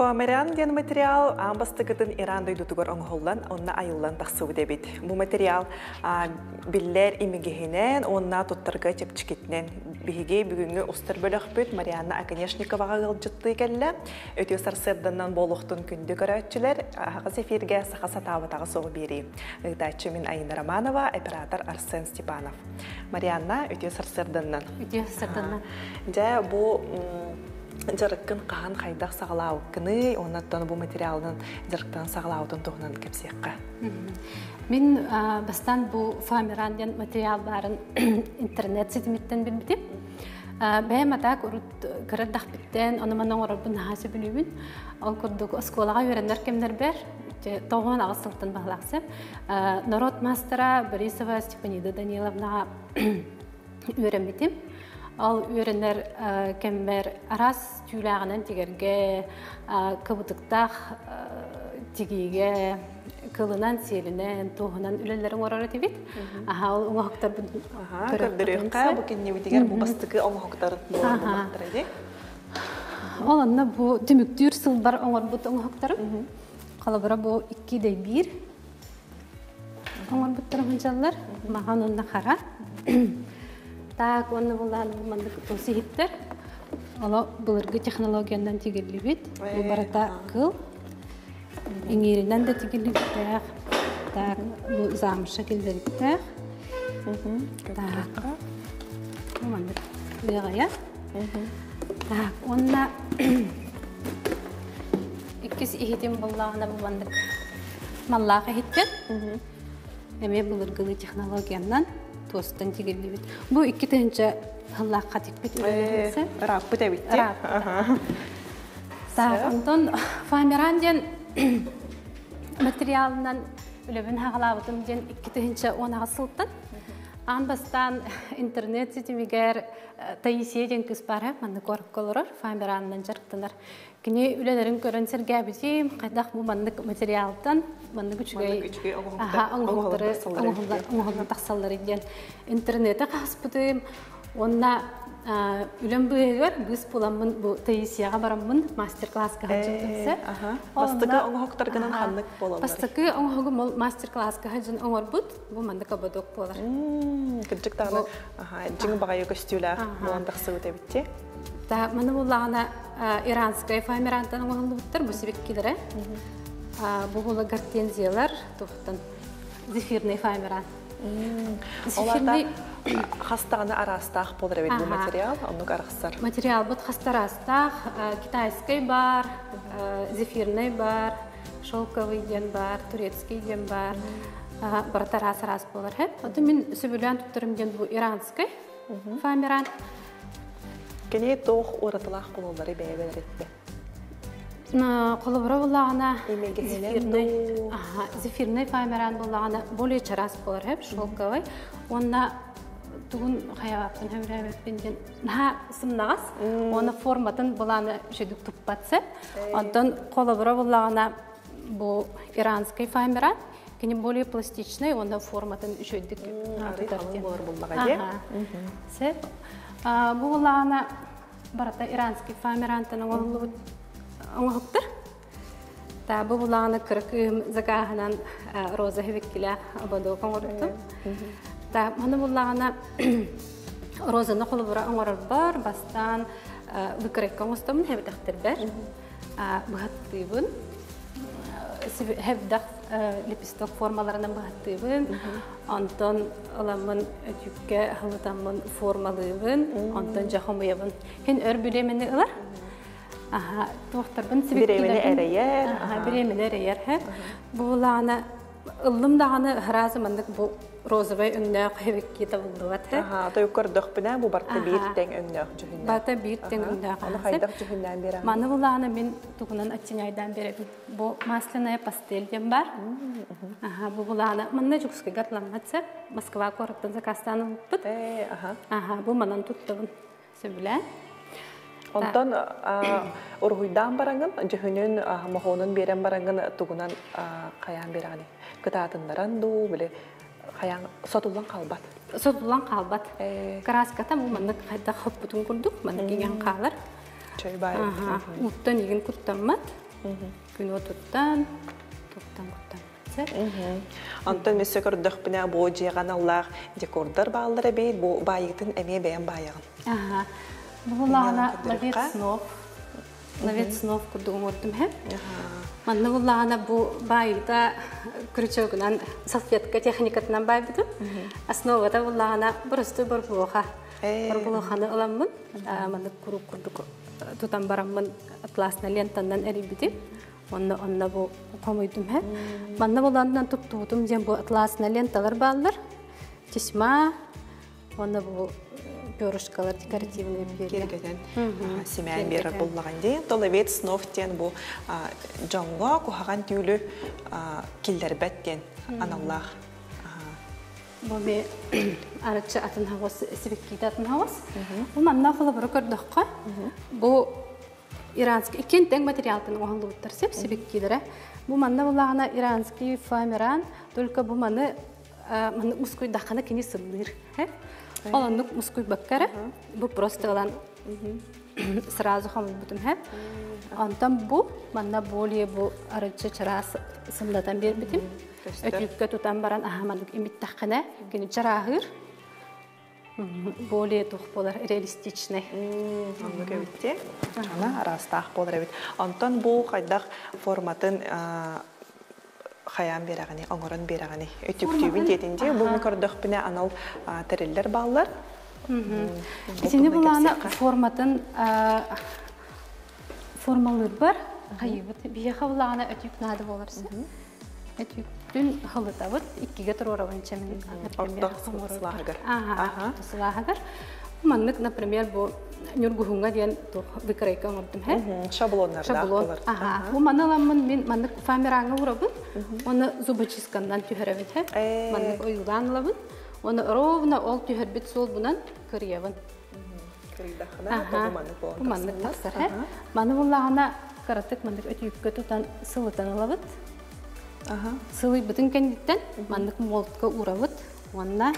Фоамеран диэн материал аан бастакытын Иран дойдутугар оҥоһуллан, онно айыллан тахсыбыт эбит. Бу материал биллэр имигэһинэн уонна туттарга чэпчэкитинэн биһиги бүгүҥҥү устар бөлөхпүт Марианна Оконешниковаҕа ыалдьыттыы кэллэ. Үтүө сарсыарданан буолуохтун күндү көрөөччүлэр, аһаҕас эфиргэ саха сатаабатаҕа суох биэрии. Ыытааччы мин Айына Романова, оператор Арсен Степанов. Марианна, үтүө сарсыарданнан. Үтүө сарсыарданнан. Дьэ, бу дьарыккын хаһан хайдах саҕалаабыккыный уонна бу материалынан дьарыктан саҕалаабытын туһунан кэпсиэххэ. Мин бастаан бу фоамиран диэн материал баарын интернет ситимиттэн билбитим. Бэйэм атаак урут кыра эрдэхпиттэн ону-маны оҥорорбун наһаа сөбүлүүбүн. Ол курдук оскуолаҕа үөрэнэр кэмнэрбэр 98 сылтан баһылаахсым. Народ маастара Борисова Степанида Даниловнаҕа үөрэммитим. Ол үөрэнэр кэммэр араас түүлээҕинэн тигэргэ, кыбытыктаах тигиигэ, кылынан, сиэлинэн, туоһунан үлэлэри оҥорор этибит. Аха, ол оҥоһуктарбын көрдөрүөххэ, бу киннибитигэр бу бастакы оҥоһуктар буолар ди. Ол онно бу түмүктүүр сылбар оҥорбут оҥоһуктарым. Холобура бу икки дэйбиир Оҥорбуттара сылдьаллар. Махан уонна хара. Так, уонна булаан маннык тус иһиттэр. Оло былыргы технологиянан тигиллибит. Бу барыта кыл. Иҥииринэн да тигиллибиттээх. Так, бу замша киллэриттээх. Так, бу маннык ыаҕайа. Так, уонна иккис иһитим буллаҕына бу маннык Маллаах иһиттэн эмиэ былыргылыы технологиянан туостан тигиллибит. Бу 2000 сыллаахха тикпит үлэлэринсэ. Ырааппыт эбит дии. Так, онтон фоамиран диэн материалынан үлэбин хаҕалаабытым диэн 2018 сылтан аан бастаан интернет ситимигэр Таисия диэн кыыс баар маннык куоракка олорор, фоамиранынан дьарыктанар. Кини үлэлэрин көрөн сэргээбитим, хайдах бу маннык материалтан маннык үчүгэй оҥоһуктары оҥоһуллан тахсаллар диэн интернете хаспытым. Уонна үлэм быыһыгар быыс буламмын бу Таисияҕа бараммын мастер-класска сылдьыбытым. Бастакы оҥоһуктаргынан ханнык буолаллар? Бастакы оҥоһугум ол мастер-класска сылдьан оҥорбут. Бу маннык ободок буолар. Кырдьык даҕаны дьиҥ баҕайы көстүүлээх буолан тахсыбыт эбит Та маны буллаҕына иранскай фоамирантан оҥоһуллубуттар бу сибиккилэрэ. Бу була гортензиялар туохтан зефирный фоамиран. Зефирный хастаҕына араастаах буолар эбит бу материал, оннук арахсар. Материалбыт хаста араастаах, китайскай бар, зефирный бар, шелковый диэн бар, турецкий диэн бар, барыта араас-араас буолар. Оттон мин сөбүлээн туттарым диэн бу иранскай фоамиран. Кини туох уратылаах буолаллары бэйэ-бэйэлэриттэн? Холобура буллаҕына зефирный, зефирный фоамиран буоллаҕына более чараас буолар хэп шелковый уонна тугун хайаҕаттан сөбүлээбэппин диэн наһаа сымнаҕас уонна форматын былааны үчүгдүк туппат сөп. Онтон холобура буллаҕына бу иранский фоамиран кини более пластичный уонна форматын үчүгдүк тутар диэн. Буолар буллаҕа дии. Сөп. Бу буллаҕына барыта иранский фоамирантан оҥоһуллубут оҥоһуктар. Та бу буллаҕына кыра кыыһым закааһынан роза хибиккилээх ободок оҥорбутум. Та маны буллаҕына розаны холобура оҥорорбор бастаан выкройка оҥостобун хэбитэхтэрбэр быһаттыыбын хэбдэх лепесток формаларынан быһаттыыбын онтон ыламмын өтүүккэ хылытаммын формалыыбын онтон дьэ хомуйабын хин өр бириэмэни ылар аха туохтарбын бириэмэни эрэйэр бириэмэни эрэйэр буулаана Ыллым даҕаны сразу маннык бу розовай өҥнөөх эбикки табыллыбат. Аха, той көрдөхпүнэ бу барта биир тэҥ өҥнөөх дьүһүннээх. Барта биир тэҥ өҥнөөх. Аны хайдах дьүһүннээн биэрэҕин? Маны булаана мин тугунан оттеняйдаан биэрэбин. Бу масляная пастель диэн бар. Аха, бу булаана манна Дьокуускайга атыламмат сөп. Москва куораттан заказтаан ылбыппыт. Э, аха. Аха, бу манан туттабын. Сөбүлээн. Онтон уруһуйдаан бараҥын, дьүһүнүн, моһуонун биэрэн бараҥын тугунан хайаан биэрэҕиний? Кытаатыннаран дуу, били хайаан сотуллан хаалбат? Сотуллан хаалбат. Краската бу маннык хайдах хоппутун курдук, маннык иҥэн хаалар. Чой баай. Уттан игин куттаммат. Күн уотуттан, туттан куттан. Онтон мөссө көрдөхпүнэ бу дьиэҕэ аналлаах декордар бааллар эбит, бу баайыытын эмиэ бэйэм баайаҕын. Аха. Бу буллаҕына ловец снов. Ловец снов курдук оҥордум һэ. Манна буллаҕына бу баайыыта крючогунан салфетка техникатынан баайбытым. Основата буллаҕына простой борбулуха. Борбулуханы ыламмын, маннык курук курдук тутан бараммын атласна лентаннан эрийбитим. Онно онно бу хомуйдум һэ. Манна буланнан туттубутум диэн бу атласна ленталар бааллар. Тесьма, уонна бу перышкалар декоративные перья. Киэргэтэн симээн биэрэр буллаҕын дии. Толовец снов диэн бу дьоҥҥо куһаҕан түүлү киллэрбэт диэн аналлаах. Бу ми арыччы атын хаҕыс, сибиккиитэ атын хаҕыс. Бу манна холобуру көрдөххө, бу иранский иккиэн тэҥ материалтан оҥоһуллубуттар сеп сибиккиилэрэ. Бу манна буллаҕына иранский фоамиран, только бу маны маннык мускуйдаххына кини сымныыр. Ол оннук мускуйбакка эрэ бу просто ылан сразу хомуйбутум һэ. Онтон бу манна более бу арыччы чараас сымнатан биэрбитим. Өтүүккэ тутан баран аһа маннык имиттэххинэ кини чарааһыыр. Более тух буолар реалистичный. Оннук эбит Ана араастаах буолар эбит. Онтон бу хайдах форматын хайаан биэрэҕиний, оҥорон биэрэҕиний? Өтүктүүбүн диэтин дии. Бу көрдөхпүнэ анал тэриллэр бааллар. Итини булаана форматын формалыырбар хайыыбыт. Биһиэхэ булаана өтүк наада буолар. Өтүктүн халытабыт, иккигэ туруорабын чэмин. Орто сылааһыгар. Ага, сылааһыгар. Маннык, например, бу Ньургуһуҥҥа диэн выкройка оҥордум һэ. Шаблоннардаах Шаблон. Ага. Бу маны ыламмын мин маннык фоамираҥҥа уурабын. Оны зубочистканнан түһэрэбин һэ. Маннык ойуулаан ылабын. Оны ровно ол түһэрбит суолбунан кырыйабын. Кырыйдаххына, бу маннык буолан Бу маннык тахсар һэ. Маны буллаҕына кыратык маннык өтүүккэ тутан сылытан ылабыт. Сылыйбытын кэнниттэн маннык молотка уурабыт уонна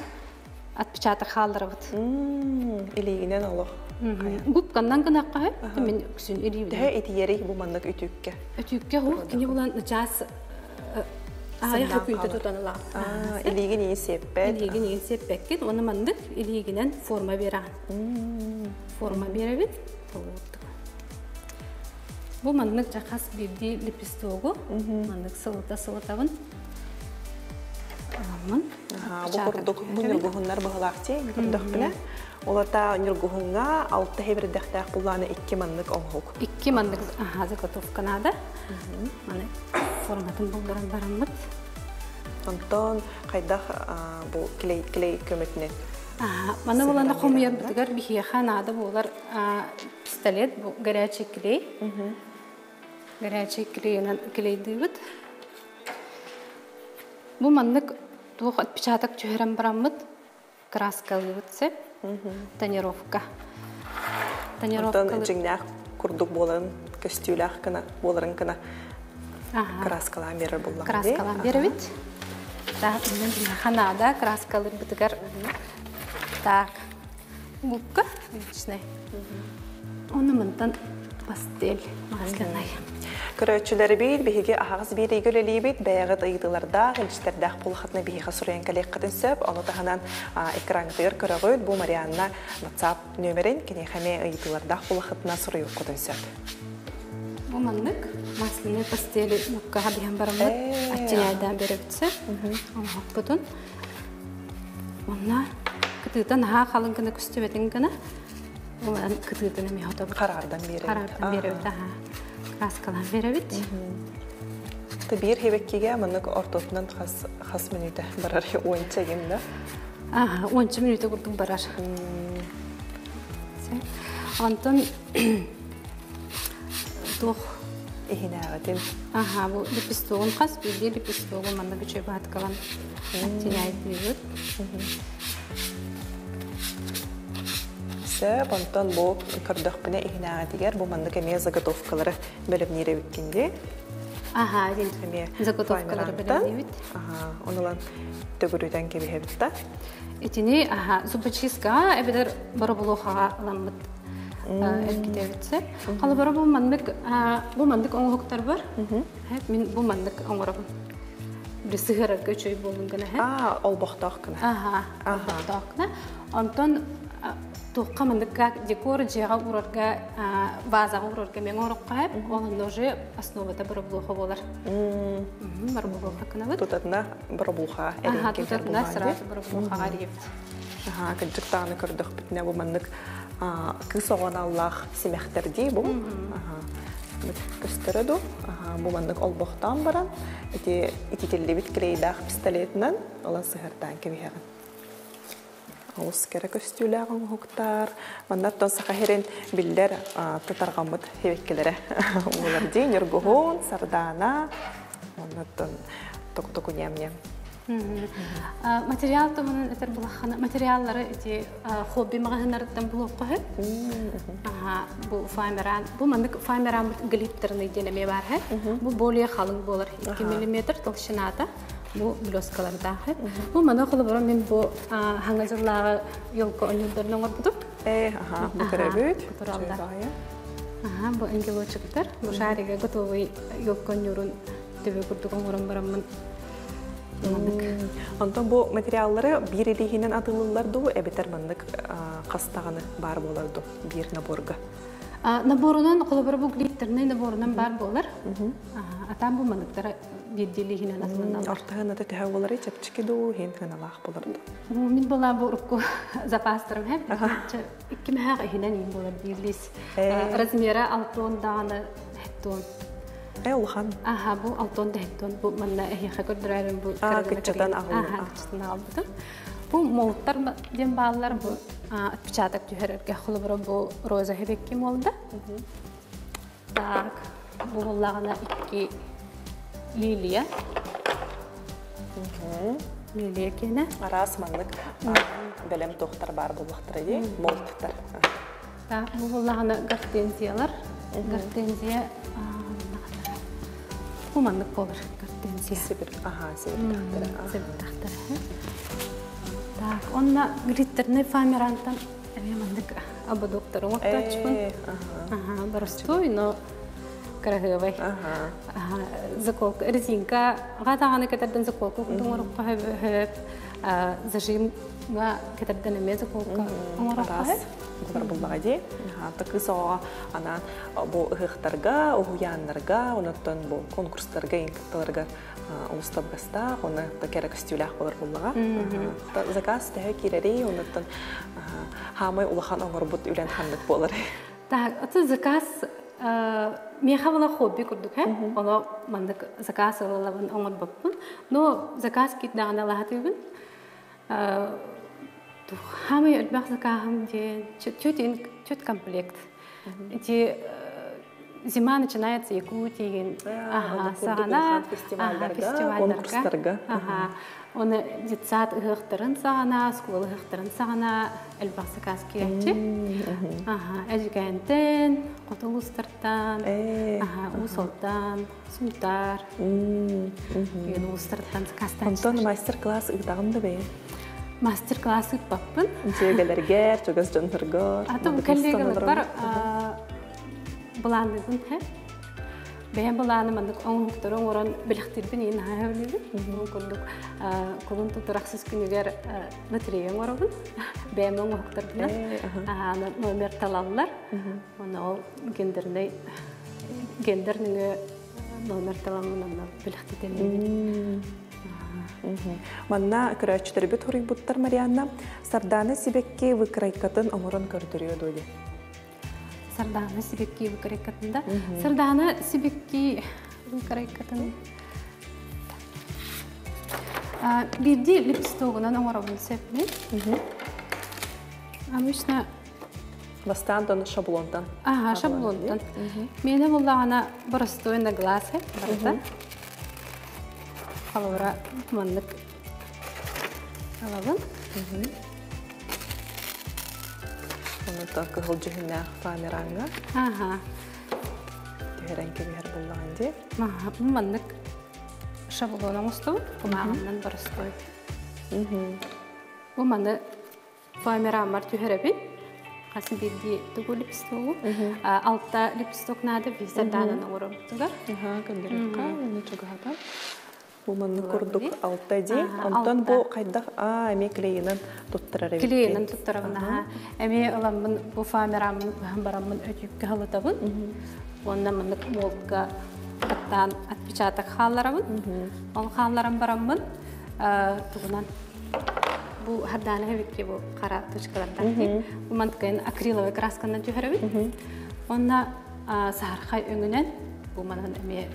отпечаток хаалларабыт. Илиигинэн олох. Губканнан гынахха мин үксүн илиибинэн. Төһө итийэрий бу маннык үтүккэ? Үтүккэ ху кини булан начаас аайы хөкүнтэ тутан ылаҕын. Илиигин иин сиэппэт. Илиигин иин сиэппэккин уонна маннык илиигинэн форма биэрэҕин. Форма биэрэбит. Бу маннык хас биирдии лепестогу маннык сылыта сылытабын. Аламмын. Бу курдук бу ньургуһуннар быһылаах дии көрдөхпүнэ. Олата ньургуһуҥҥа алта хэбирдэхтээх буллааны икки маннык оҥоһук. Икки маннык заготовка надо. Маны форматын булларан бараммыт. Онтон хайдах бу клей клей көмөтүнэн Маны булана хомуйарбытыгар биһиэхэ наада буолар пистолет бу горячий клей. Горячий клейынан клейдыыбыт. Бу маннык туох отпечаток түһэрэн бараммыт краскалыыбыт сөп. Тонировка. Тонировка. Онтон дьиҥнээх курдук буоларын көстүүлээх гына буоларын гына краскалаан биэрэр буллаҕын Краскалаан биэрэбит. Так, ханаада краскалыырбытыгар так губка личный. Оны мынтан пастель масляная. Көрөөччүлэрбит биһиги аһаҕас биэриигэ үлэлиибит, бэйэҕит ыйытыылардаах, илдьитэрдээх буолаххытына биһиэхэ суруйан кэлиэххитин сөп. Ону таһынан экраҥҥытыгар көрөҕүт, бу Марианна WhatsApp нүөмэрин киниэхэ эмиэ ыйытыылардаах буолаххытына суруйуоххутун сөп. Бу маннык масляный пастели губкаҕа биһэн бараммыт аччыйайдаан беребит оҥоһукпутун. Онно кытыыта наһаа халыҥ гына көстүбэтин гына Улан кытыытын эмиэ хотобут. Хараардан биэрэбит. Хараардан биэрэбит, аха. Краскалаан биэрэбит. Биир хебеккиге маннык ортотунан хас хас мүнүүтэ барар уонча гин да? Аха, уонча мүнүүтэ курдук барар. Онтон туох иһинээҕитин. Аха, бу лепестогун хас биирдии лепестогун манна үчүгэй баһаткалан оттеняйдыыбыт. Сөп, онтон бу көрдөхпүнэ иһинээҕитигэр бу маннык эмиэ заготовкалары бэлэмниир эбиккин дии. Аха, эмиэ заготовкалары бэлэмниибит. Аха, ону ылан төгүрүтэн кэбиһэбит да. Итини аха, зубочисткаҕа эбэтэр боробулуохаҕа ыламмыт. Эргитэбит сөп. Холобура бу маннык бу маннык оҥоһуктар бар. Мин бу маннык оҥоробун. Били сыһыарарга үчүгэй буоллун гына. Аа, олбохтоох гына. Аха, олбохтоох гына. Онтон туохха манныкка декор дьиэҕэ уурарга, вазаҕа уурарга мен оҥороххо сөп. Ол онно уже основата боробулуоха буолар. Боробулуоха гынабыт. Тутатына боробулуха Аха, тутатына сразу боробулухаҕа эрийэбит. Аха, кырдьык даҕаны көрдөхпүтүнэ бу маннык кыыс оҕо аналлаах симэхтэр дии бу. Көстөрө ду? Бу маннык олбохтоон баран ити ититиллибит клейдаах пистолетынан ылан сыһырдаан кэбиһэҕин. Олус кэрэ көстүүлээх оҥоһуктар. Маннаттан саха сирин биллэр тутарҕаммыт сибэккилэрэ буолар дии. Ньургуһун, сардаана, оннуттан току-току ньэм-ньэм. Материал туһунан этэр булаххана материаллары ити хобби маҕаһыыннарыттан булуохха сөп. Бу фоамиран, бу маннык фоамиран глиттерный диэн эмиэ баар Бу более халыҥ буолар 2 мм толщината. Бу блескалардаах. Бу маны холобура мин бу хаҥа дьыллааҕы елка оонньуурдарын оҥорбутум. Э, аха, бу көрөбүт. Аха, бу ангелочектар. Бу шарига готовый елка оонньуурун төбө курдук оҥорон бараммын маннык. Онтон бу материаллары биир илииһинэн атыылыыллар дуу, эбэтэр маннык хас даҕаны баар буолар дуу биир наборга? Наборунан, холобура бу глиттерный наборунан баар буолар. Атаан бу манныктара биирдии илииһинэн атыланаллар. Ортаһын ата төһө буоларый, чэпчэки дуу, иһин сыаналаах буолар дуу? Мин была бу урукку запастарым һэм. Икки мэһээх иһинэн иин буолар биир лиис. Размера алтон даҕаны хеттон. Э, улахан. Аха, бу алтон да хеттон. Бу манна эһиэхэ көрдөрөрүм бу кыччатан Аха, кыччатан аҕалбытым. Бу молуттар диэн бааллар бу отпечаток түһэрэргэ холобура бу роза хебекки молда. Так, бу буоллаҕына икки лилия. Лилия киэнэ. Араас маннык бэлэм туохтар баар буоллахтара дии, молуттар. Так, бу буоллаҕына гортензиялар. Гортензия бу маннык буолар гортензия. Сибир, аха, сибирдахтара. Сибирдахтара. Так, онно глиттерный фоамирантан эмиэ маннык ободоктары оҥортооччубун. Ага, боростуой, но кыраһыабай. Заколка, резинка, даҕаны кэтэрдэн заколка курдук оҥороххо сөп, зажимҥа кэтэрдэн эмиэ заколка оҥороххо сөп. Булар буллаҕа дии. Кыыс оҕо анаан бу ыһыахтарга, уһуйааннарга, онуттан бу конкурстарга ең кытталарга олус табыгастаах, оны кэрэ көстүүлээх болар буллаҕа. Заказ төһө киирэрий, онуттан хаамай улахан оҥорбут үлэн ханнык буолар? Так, это заказ миэхэ была хобби курдук, э? Оно маннык заказ ылалабын оҥорбоппун. Но заказ киирдэҕинэ алаһатыыбын. Хаамай элбэх закаһым диэн чуть комплект. Эти зима начинается Якутии, ага, саҕана фестивальдарга, конкурстарга. Ага. Оны детсад ыһыахтарын саҕана, школа ыһыахтарын саҕана элбэх заказ киирээччи. Ага, Эдьигээнтэн, Хоту улуустартан, ага, Уус Алдан, Сунтаар, деген улуустартан заказтааччылар. Онтон мастер-класс ыытаҕын да бэйэ? Мастер-класс ыыппаппын. Дьүөгэлэргэр, чугас дьонноргор. Аты коллегаларбар былаанныыбын һэ. Бэйэм былааным маннык оҥоһуктары оҥорон бэлэхтиирбин иин наһаа сөбүлүүбүн. Ол курдук кулун тутар ахсыс күнүгэр лотерея оҥоробун. Бэйэм оҥоһуктарбынан номер талаллар. Оны ол гендерный гендер нөҥүө номер таламмын онно бэлэхтэтэммин. Манна көрөөччүлэрбит хоруйбуттар Марианна Сардаана сибэкки выкройкатын оҥорон көрдөрүө дуо диэн. Сардаана сибэкки выкройкатын да. Сардаана сибэкки выкройкатын биирдии лепестогунан оҥоробун сөп мин. Обычно Бастаан шаблонтан. Ага, шаблонтан. Миэнэ буллаҕына боростуой на глаз барыта. Холобура маннык алабын. Онуттан кыһыл дьүһүннээх фоамираҥҥа. Ага. Түһэрэн кэбиһэр буллаҕын дии. Ага, маннык шаблон оҥостубут. Кумааҕынан боростуой. Бу маны фоамираммар түһэрэбин. Хас биирдии тугу лепестогу. Алта лепесток наада бисардаанан оҥоробутугар. Көрдөрүөххэ, уонна чугаһатан. Бу маннык курдук алта дии. Онтон бу хайдах а эмиэ клейынан туттарар эбит. Клейынан туттарабын аха. Эмиэ ыламмын бу фамерамын бараммын өтүүккэ халытабын. Уонна маннык уолга аттаан отпечаток хаалларабын. Ол хаалларан бараммын тугунан бу хардаана эбикки бу хара точкалардаах. Бу мантыкайын акриловый красканан түһэрэбин. Онна саһархай өҥүнэн бу манан эмиэ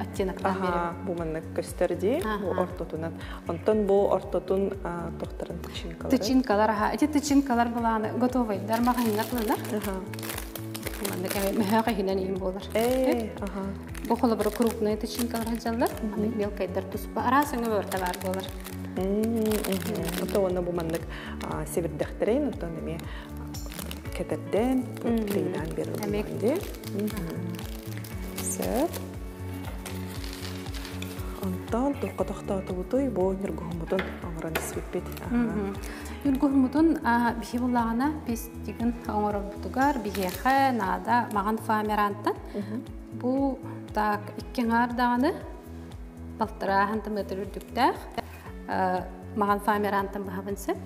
оттеноктаах биэрэбин. Бу маннык көстөр дии, бу ортотунан. Онтон бу ортотун тохторун тычинкалары. Тычинкалар, аха. Эти тычинкалар булааны готовыйдар маҕаһыҥҥа тылынар. Маннык эмиэ мөһөөх иһинэн иһин буолар. Бу холобура крупные тычинкалар сылдьаллар, маннык мелкайдар туспа араас өҥө бөртө баар буолар. Ото уонна бу маннык сибирдэхтэрин, оттон эмиэ кэтэрдэн, клейдаан берилди. Сөп. Онтон туохха тохтоотубутуй бу ньургуһуммутун оҥорон испиппит. Ньургуһуммутун биһи буллаҕына бис тигин оҥорорбутугар биһиэхэ наада маҕан фоамирантан бу так икки аҥаар даҕаны балтараа сантиметр үрдүктээх маҕан фоамирантан быһабын сөп.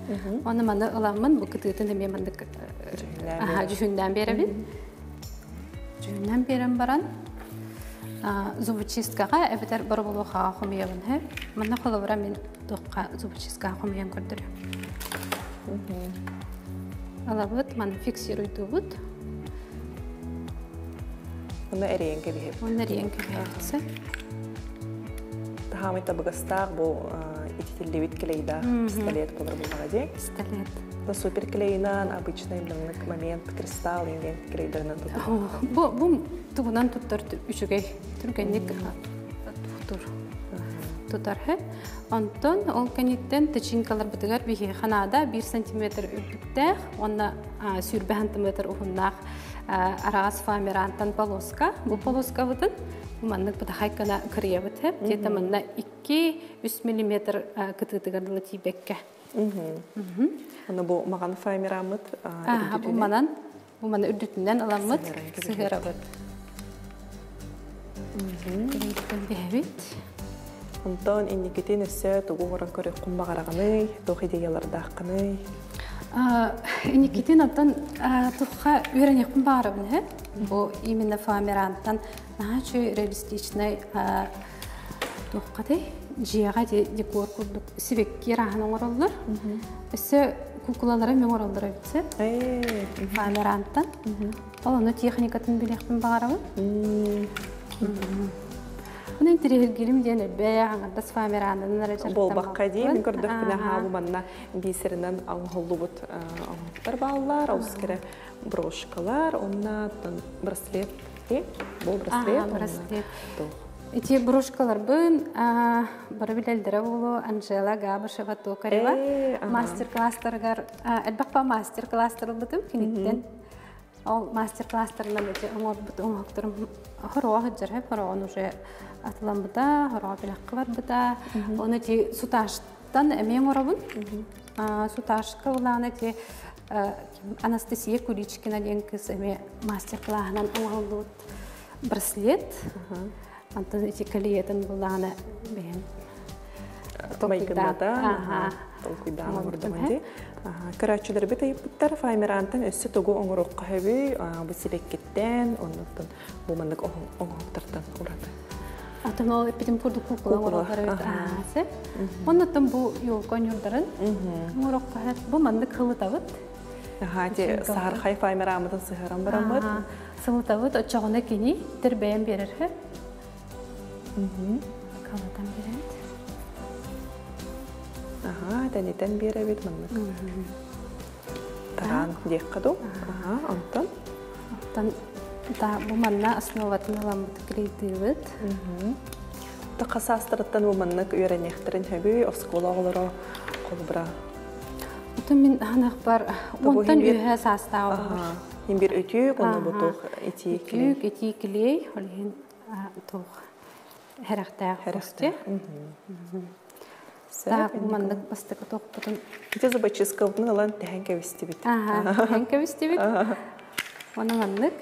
Оны маны ыламмын бу кытыытын эмиэ маннык дьүһүннээн биэрэбин. Дьүһүннээн биэрэн баран зубочисткаҕа эбэтэр боробулуохаҕа хомуйабын һэ. Манна холобура мин туохха зубочисткаҕа хомуйан көрдөрүөм. Алабыт, маны фиксируйдуубут. Онно эриэн кэбиһэбит. Онно эриэн кэбиһэбит. Таһаамай табыгастаах бу ититиллибит клейдаах пистолет болар буллаҕа дии. Пистолет. Супер клейынан обычный маннык момент кристалл инген клейдарынан тутар. Бу бу тугунан туттар үчүгэй түргэнник туттур тутар Онтон ол кэнниттэн тычинкаларбытыгар биһиэхэ наада 1 сантиметр үрдүктээх уонна 20 сантиметр уһуннаах араас фоамирантан полоска. Бу полоскабытын маннык бытахай гына кырыйабыт. Где-то манна 2-3 миллиметр кытыытыгар дылы тиийбэккэ. Аны бу маҕан фоамираммыт бу манан бу маны үрдүтүнэн ыламмыт сыһыарабыт. Биһэбит. Онтон инникитин өссө тугу оҥорон көрүөххүн баҕараҕыный, туох идеялардааххыный? Инникитин оттон тухха үөрэниэхпин баҕарабын ээ. Бу именно фоамирантан наһаа үчүгэй реалистичнай туоххатай дьиэҕэ декор курдук сибэкки арааһын оҥороллор. Өссө куукулалары эмиэ оҥороллор эбит сөп. Фоамирантан. Ол ону техникатын билиэхпин баҕарабын. Оны интэриэһиргиирим диэн элбэх аҥардас фоамиранынан эрэ Буолбакка дии, мин көрдөхпүнэ хаабы манна бисеринэн оҥоһуллубут оҥоһуктар бааллар, олус кэрэ брошкалар, онна браслет, бу браслет, браслет. Ити брошкаларбын бары билэллэрэ буолуо Анжела Габышева Токарева мастер-класстарыгар элбэх па мастер-класстар ылбытым киниттэн. Ол мастер-класстарынан ити оҥорбут оҥоһуктарым хороҕо сылдьар хороҕон уже атыламмыта, хороҕо билэххэ барбыта. Оны ити суташтан эмиэ оҥоробун. Суташка улаана ити Анастасия Куличкина диэн кыыс эмиэ мастер-класынан оҥоһуллубут браслет. Антон ити колеятын буллаҕына бэйэм майгынната толкуйдаан оҥордум дии. Көрөөччүлэрбит ыйыппыттар файмерантан өссө тугу оҥоруохха сөбүй бу сибэккиттэн оннуттан бу маннык оҥоһуктартан ураты. Атын ол эппитим курдук кукула оҥороллор эбит аасы. Оннуттан бу елка ньурдарын оҥоруохха сөп. Бу маннык хылытабыт. Аха, ти саһархай файмерамытын сыһаран бараммыт. Сылытабыт, оччоҕуна кини тэрбэйэн биэрэр сөп. Калатан биэрэбит. Аха, тэнитэн биэрэбит маннык. Тараан диэххэ дуу. Аха, онтон? Онтон та бу манна основатын ыламмыт клейдыыбыт. Таха саастарыттан бу маннык үөрэниэхтэрин сөбүй, оскуола оҕолоро холобура. Отон мин анахпар онтон үөһэ саастаах оҕолор. Хин бир өтүүк, онно бутух итии клей. Өтүүк, итии клей, ол иһин туох хэрэхтээх. Хэрэхтээх. Так, бу маннык бастакы тохпутун. Ити зубочисткабытын ылан тэһэн кэбистибит. Аха, тэһэн кэбистибит. Оны маннык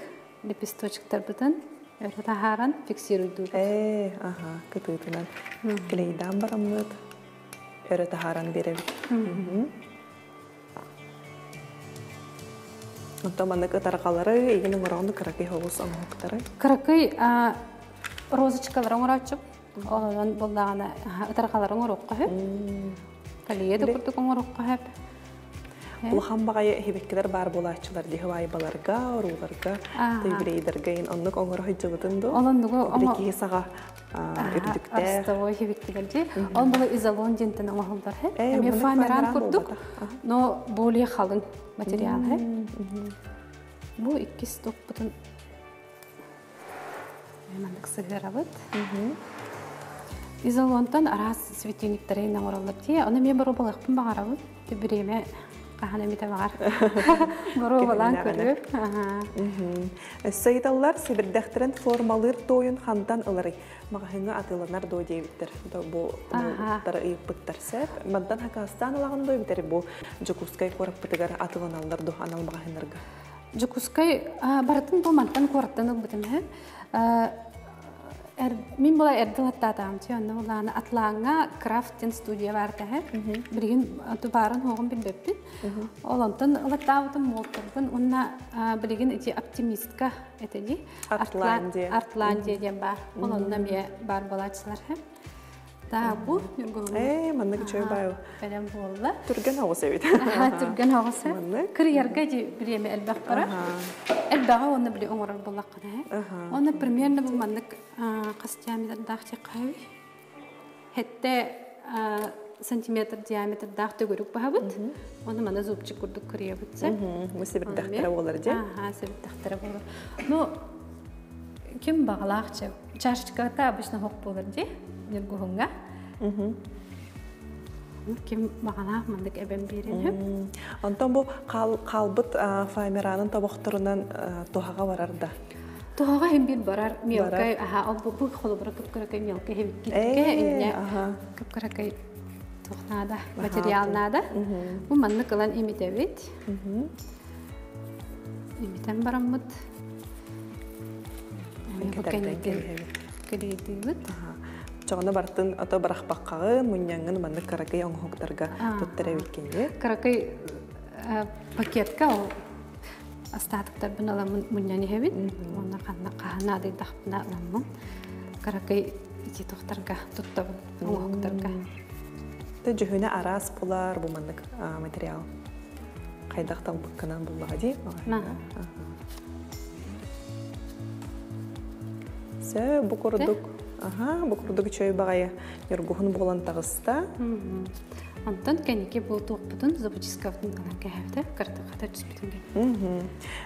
лепесточектарбытын өрө таһааран фиксируйдуубут. Ээ, аха, кытыытынан клейдаан бараммыт өрө таһааран биэрэбит. Онтон маннык ытарҕалары, игин оҥороҕун кыракый соҕус оҥоһуктары. Кыракый розочкалары оҥорооччу. Онон буоллаҕына ытарҕалары оҥоруохха сөп. Калия да курдук оҥоруохха сөп. Улахан баҕайы хибиккилэр баар буолааччылар дии хыбаайбаларга, урууларга, тыйбирейдергэ ин оннук оҥоро сылдьыбытын ду. Ол оннугу Били киһи саҕа үрдүктээх. Ростовой хибиккилэр дии. Ол була изолон диэнтэн оҥоһуллар хэ. Эмиэ фоамиран курдук, но более халыҥ материал хэ. Бу иккис топпутун маннык сыһыарабыт. Изолонтон араас светильниктары оҥороллор дии. Ону эмиэ боруобалыахпын баҕарабын. Бириэмэ хаһан эмитэ баҕар. Боруобалаан көрүөм. Өссө ыйыталлар сэбирдэхтэрин формалыыр туойун хантан ыларый? Маҕаһыыҥҥа атыыланар дуо диэбиттэр. Бу тары ыйыппыттар сөп. Мантан хакаастаан ылаҕын дуо эбитэр бу Дьокуускай куораппытыгар атыыланаллар дуо анал маҕаһыыннарга? Дьокуускай барытын бу мантан куораттан ылбытым үһү. Мин була эрдэ ылаттаатаҕым чи онно булааны Атлааҥҥа крафт диэн студия баар тэһэ. Билигин тубаарын хуоҕун билбэппин. Ол онтон ылаттаабытым муолтарбын уонна билигин ити оптимистка этэ дии. Артландия. Артландия диэн баар. Ол онно эмиэ баар буолааччылар. Таа бу Ньургуһуҥҥа. Ээ, маннык үчүгэй баайы. Бэлэм буолла. Түргэн оҕус эбит. Түргэн оҕус. Маннык. Кырыйарга ди бириэмэ элбэх бара. Элбэҕи уонна били оҥорор буоллаххына ээ. Уонна примерно бу маннык хас диаметрдаах диэххэ Хэтте сантиметр диаметрдаах төгүрүк баһабыт. Оны мана зубчик курдук кырыйабыт. Бу сибирдэхтэрэ буолар дии. Аха, сибирдэхтэрэ буолар. Ну, ким баҕалаах чашечката обычно хоп буолар дии ньургуһуҥҥа. Ким баҕалаах маннык эбэн биэрэн сөп. Онтон бу хаалбыт фоамиранын тобохторунан туһаҕа барар да? Туһаҕа иһин биир барар мелкай, аха, ол бу холобура кып-кыракай мелкай хебиккитке инне кып-кыракай туох наада, материал наада. Бу маннык ылан имитэбит. Имитэн бараммыт Кэлэйдиибит. Чоҕуна бартын ото барахпаккаҕын, мунньаҥҥын маннык каракый оҥоһуктарга туттар эбиккин Каракый пакетка ол остатоктарбын ыламмын мунньан иһэбин. Уонна ханна хаһан наадыйдахпына ыламмын каракый ити тохтарга туттабын оҥоһуктарга. Тэ дьүһүнэ араас булар бу маннык материал. Хайдах талбыккынан буллаҕа дии. Сө, бу курдук, аха, бу курдук үчүгэй баҕайы ньургуһун буолан таҕыста. Онтон кэнники бу туохпутун зубочисткабытын ылан кэһэбитэ, кырдык түспүтүн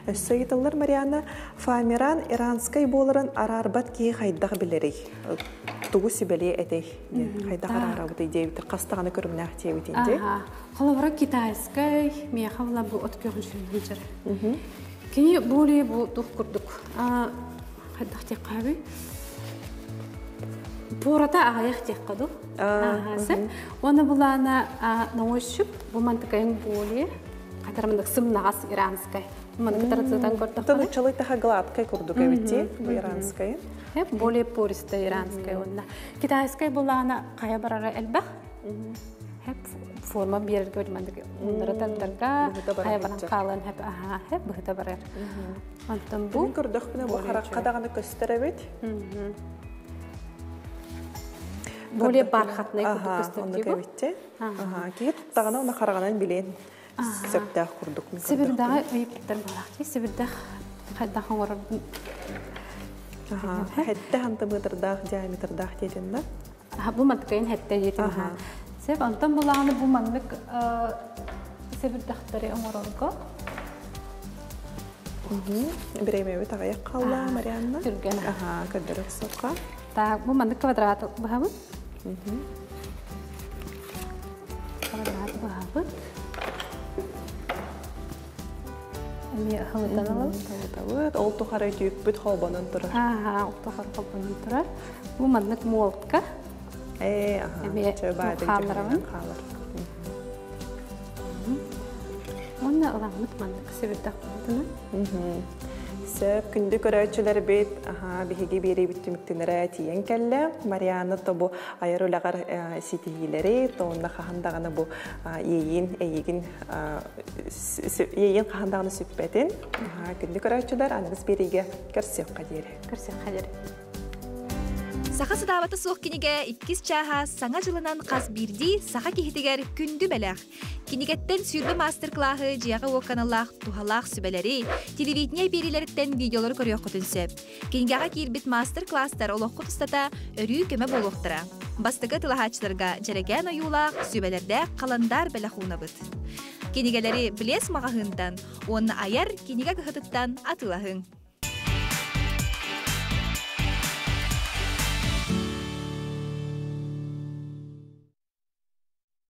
Өссө ыйыталлар Марианна, Фамиран иранскай буоларын араарбат киһи хайдах билэрий? Тугу сүбэлиэ этэй? Хайдах араарабытый диэбитир, хас даҕаны көрүҥнээх диэбитин дии. Холобура китайскай, миэхэ була бу от күөх сылдьар. Кини более бу тух курдук хайдах диэххэ Пората аҕыйах диэххэ ду. Уонна булаана наҥойшуп бу мантыкайын более хатарамындык сымнаҕас иранскай. Маны кытары сытан көрдөххө. Тылычалый таха гладкай курдук эбит бу иранскай. Более пористая иранскай уонна китайскай булаана хайа барара элбэх. Хеп форма биэрэргэ били мындара тардарга хайа баран хаалан хеп аха хеп быһыта барар. Онтон бу көрдөхпүнэ бу харахха даҕаны көстөр эбит. Более бархатный курдук көстөр Оннук эбитти. Киһи туттаҕына уна хараҕынан билиэн сөптөөх курдук. Сибирдэҕи ыйыппыттар буолаах. Сибирдэх хайдах оҥорор Хэтте сантиметрдаах диаметрдаах диэтин да? Бу мантыкайын хэтте диэтим. Сеп онтон булааны бу маннык сэбирдэхтэри оҥорорго Бириэмэбит аҕыйах хаалла, Марианна. Түргэн. Аха, көрдөрө охсуохха. Так, бу маннык квадрат быһабыт. Квадрат быһабыт. Эмиэ хылытан алабыт. Хылытабыт. Ол тухары түүкпүт холбонон турар. Аха, ол тухары холбонон турар. Бу маннык молотка. Ээ, аха. Эмиэ Чө баайдык хаалларабын. дьүһүнүнэн хаалар. Уонна ыламмыт маннык сэбирдэх быһыытынан. Сөп, күндү көрөөччүлэрбит, аха, биһиги биэриибит түмүктэнэрэ тиийэн кэллэ. Марианна тобу айар үлэҕэр ситиһиилэри, тоонна хаһан даҕаны бу иэйиин, эйигин иэйиин хаһан даҕаны сүппэтин. Күндү көрөөччүлэр, аныгыс биэриигэ көрсүөххэ диэри. Көрсүөххэ диэри. Саха сатаабата суох кинигэ иккис чааһа Саҥа дьылынан хас биирдии саха киһитигэр күндү бэлэх. Кинигэттэн 20 маастар-кылааһы дьиэҕэ-уокка аналлаах туһалаах сүбэлэри, телевидение биэриилэриттэн видеолары көрүөххүтүн сөп. Кинигэҕэ киирбит маастар-кылаастар олоххут устата өрүү көмө буолуохтара. Бастакы тылаһааччыларга дьэрэкээн ойуулаах, сүбэлэрдээх халандаар бэлэх уунабыт. Кинигэлэри Блес маҕаһыынтан уонна айар кинигэ кыһатыттан атыылаһыҥ.